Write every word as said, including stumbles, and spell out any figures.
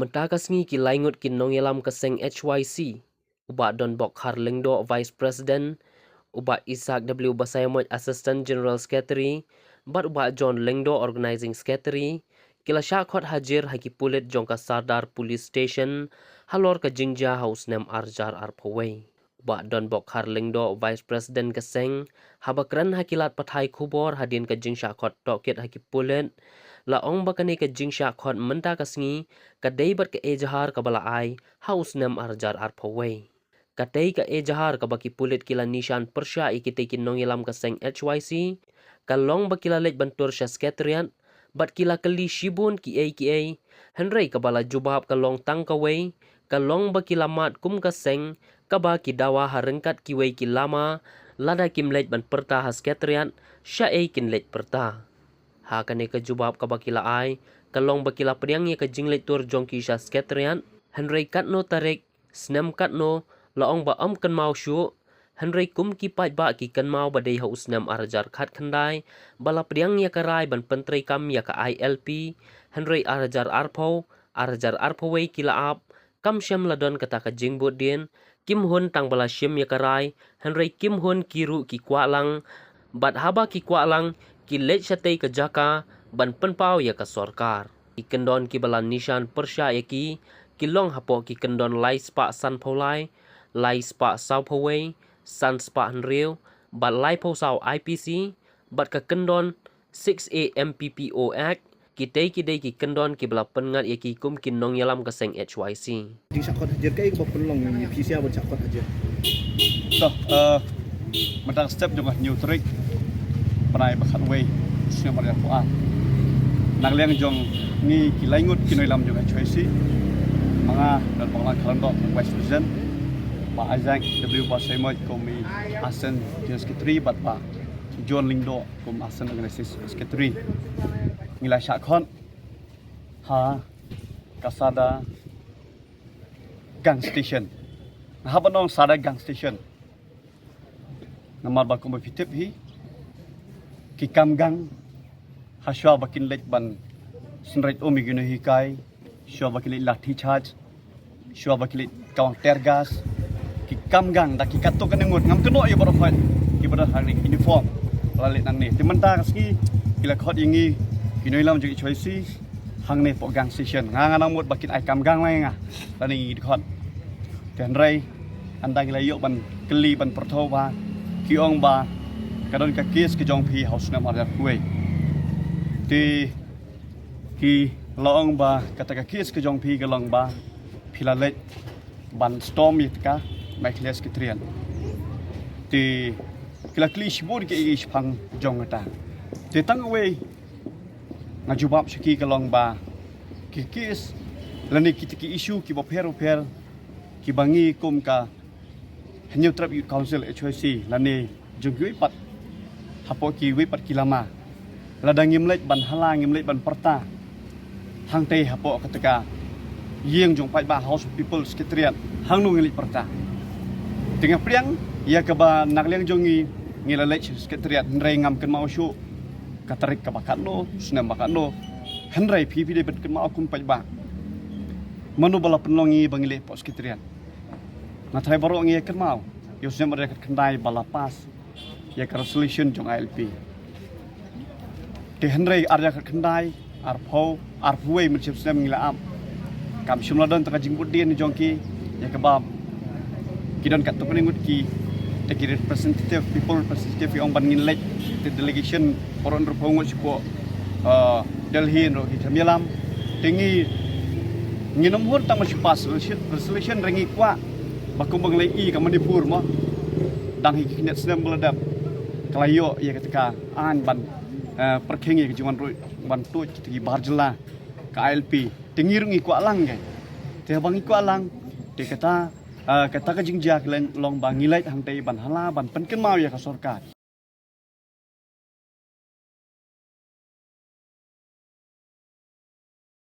Mynta ka sngi ki laingut ki nongïalam ka seng H Y C, u Bah Donbok Khar Lyngdoh, Vice President, u Bah Isaac W Basaiawmoit, Assistant General Secretary, bad u Bah John Lyngdoh, Organizing Secretary, ki la shah khot hajir ha ki pulit jong ka Sardar Police Station halor ka jingjia ha u snem ar hajar arphew wei. U Bah Donbok Khar Lyngdoh, Vice President ka seng, haba kren ha ki lad pathai khubor hadien ka jingshah khot tohkit ha ki pulit, la ong ba kane ka jingshah khot mynta ka sngi ka dei bad ka ejahar kaba la ai ha u snem ar hajar arphew wei. Katei ka ejahar kaba ki pulit ki la nishan pyrshah ïa kitei ki nongïalam ka seng H Y C, ka long ba ki la leit ban tur sha Secretariat bad ki la kylli shibun kiei kiei, hynrei kaba la jubab ka long tang kawei, ka long ba ki la mad kum ka seng kaba ki dawa ha ryngkat kiwei ki lama, lada kim leit ban pyrta ha Secretariat, shaei kin leit pyrta. Ha kane ka jubab kaba ki la ai, ka long ba ki la pdiang ïa ka jingleit tur jong ki sha Secretariat, hynrei katno tarik, snem katno, la ong ba ym kynmaw shuh, hynrei kum ki paidbah ki kynmaw ba dei ha u snem ar hajar khatkhyndai ba la pdiang ïa ka rai ban pyntreikam ïa ka I L P, hynrei ar hajar arphew, ar hajar arphew wei ki la ap, kam shym la don kata ka jingbud dien, kim hun tang ba la shim ïa ka rai, hynrei kim hun ki ruh ki kwah lang, bad haba ki kwah lang, ki leit shatei ka jaka ban pynpaw ïa ka sorkar. Ki kyndon kiba la nishan pyrshah ïa ki, ki long hapoh ki kyndon lai spah sanphew lai, lai spah sawphew wei, san spah hynriew, bad laiphew saw I P C, bad ka kyndon six A M P P O Act, kitei ki dei ki kyndon kiba la pynngat ïa ki kum ki nongïalam ka seng H Y C. Jingshah khot hajir kaei kaba pynlong ïa phi sha ban shah khot hajir? To, eh, mynta ka step jong ka hynñiew tarik bnai ba khatwei, snem ar hajar arphew ar. Na ka liang jong ngi ki laingut ki nongïalam jong H Y C, ma nga Donbok Khar Lyngdoh, Vice President, Bah Isaac W Basaiawmoit kum i Assistant General Secretary, bad Bah John Lyngdoh kum Assistant Organizing Secretary. Ngi la shah khot ha ka Sadar Gang Station. Nga hap ban ong Sadar Gang Station. Namar ba kumba phi tip hi, ki kam gang, ha shuwa ba kin leit ban synreit um ïa ki nonghikai, shuwa ba kin leit lathi charge, shuwa ba ki leit kawang tear gas, ki kam gang da ki katto katne ngut, ngam kynnoh ïa baroh, ki baroh hangne uniform la leit nangne. Te mynta ka sngi ki la khot ïa ngi ki nongïalam jong H Y C hangne hapoh Gang Station. Nga nga nang mut ba kin ai kam gang lang ïa nga lane ngi dkhot. Te hynrei ynda ngi la ïoh ban kylli ban pyrthuh ba ki ong ba ka don ka case ka jong phi ha u snem ar hajar arphew wei. Te ki la ong ba kata ka case ka jong phi ka long ba phi la leit ban storm ïa ka Meghalaya Secretariat. Te ki la kylli shibun kiei kiei shaphang jong kata. Te tang kawei nga jubab sha ki ka long ba ki case lane kita ki issue kiba pher ba pher kiba ngi kum ka Hynñiewtrep Youth Council, H Y C, lane jong kiwei pat hapoh kiwei pat ki lama, lada ngim leit ban hala, ngim leit ban pyrta hangtei hapoh kata ka ïing jong paidbah, House of People, Secretariat, hangno ngin leit pyrta? Te nga pdiang ïa kaba na ka liang jong ngi, ngi la leit sha Secretariat, hynrei ngam kynmaw shuh ka tarik kaba katno, snem ba katno. Hynrei phi phi dei ban kynmaw kum paidbah, mano ba la pynlong ïa ngi ba ngi leit hapoh Secretariat? Nga tharai baroh ngi ïa kynmaw, ïa u snem ar hajar khatkhyndai ba la pass ïa ka resolution jong I L P. Te hynrei ar hajar khatkhyndai, arphew, arphew wei, mynshem snem ngi la ap. Kam shym la don tang ka jingbud dien jong ki, ïa kaba ki don katto katne ngut ki, te ki representative, people representative ki ong ban ngin leit, te delegation baroh hynriewphew ngut sha hapoh, eh, Delhi, hynriew ki kam ïalam. Te ngi, ngin ym hun tang ban shu pass resolution, resolution, hynrei ngi kwah ba kumba ngi la ïohi ka Manipur mo, dang hi ki khyndiat snem ba la dep, ka la ïoh ïa kata ka aiñ ban, eh, pyrkhing ïa ka jingwan ruh ban tuid kita ki bar jylla ka I L P. Te ngi ruh ngi kwah lang, ke. Te haba ngi kwah lang, te kata, eh, kata ka jingjia ka long ba ngi leit hangtei ban hala ban pynkynmaw ïa ka sorkar.